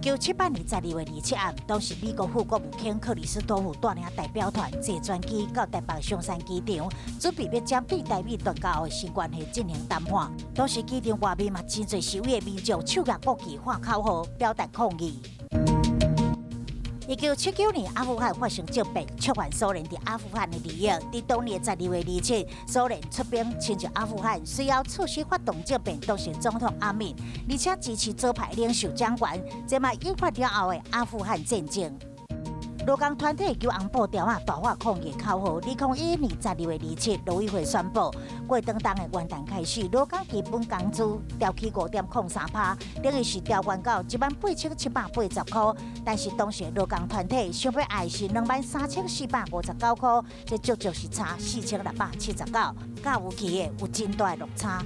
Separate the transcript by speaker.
Speaker 1: 1978年12月27暗，當時美國副國務卿克里斯多夫帶領代表團坐專機到台北松山機場，準備欲針對台美斷交的新關係進行談判。當時機場外面嘛真濟示威的民眾手舉國旗喊口號，表達抗議。1979年，阿富汗發生政變，觸犯蘇聯佇阿富汗的利益。佇當年12月27，蘇聯出兵侵入阿富汗，隨後促使發動政變當時總統阿敏，而且支持左派領袖蔣元，這嘛引發了後的阿富汗戰爭。勞工團體舉紅布條仔大喊抗議口號。2011年12月27，勞委會宣布，過當冬的元旦開始，勞工基本工資調起5.03趴，等於是調懸到18,780塊。但是當時勞工團體想欲愛是23,459塊，這足足是差4679，佮預期的有真大落差。